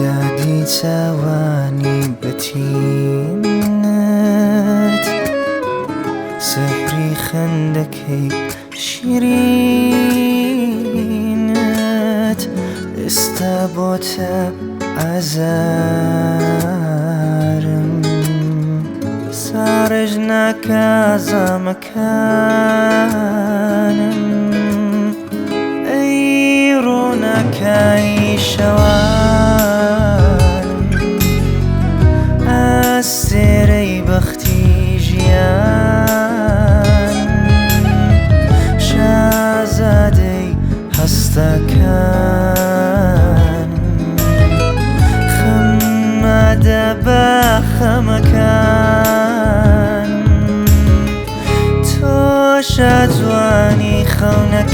یادی چاوانی بەتینت، سحری خەندەکەی شیرینت ئێستا بۆتە ئازارم. ساڕێژ ناکا زامەکانم، ئەی ڕووناکایی شەوانم، ئەستێرەی بەختی ژیانم، شازادەی هەستەکانم، خەم مادە بە خەمەکانم، تۆ شاجوانی خەونەکانم،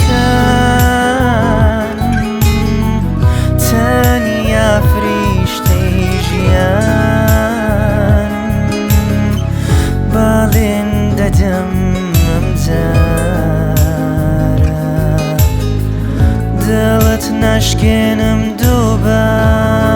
تەنیا فریشتەی ژیانم، بەڵێن دەدەم ئەم جارە دڵت نەشکێنم دووبارە.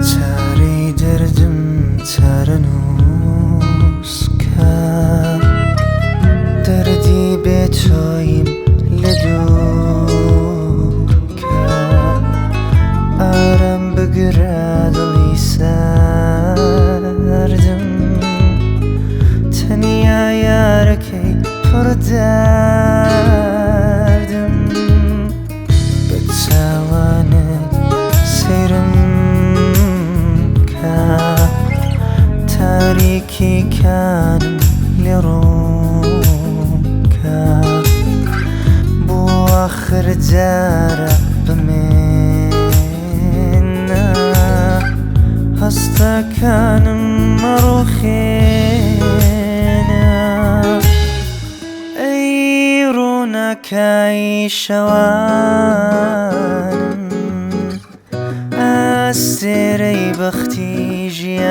چارەی دەردم چارەنووس کە، دەردی بێ تۆیم لە دوور کە، ئارام بگرە دڵی ساردم، تەنیا یارەکەی پڕ دەردم، بە چاوانت سەیرم کە، تاریکی کانم لێ ڕوون کە، بۆ ئاخر جارە بمێنە، هەستەکانم مەڕوخێنە. ئەی ڕووناکایی شەوانم، ئەستێرەی بەختی ژیانم،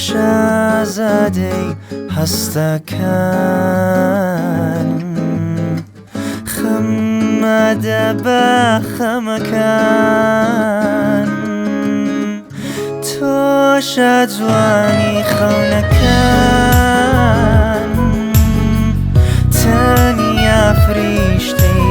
شازادەی هەستەکانم، خەم مادە بە خەمەکانم، تۆ شاجوانی خەونەکانم، تەنیا فریشتەی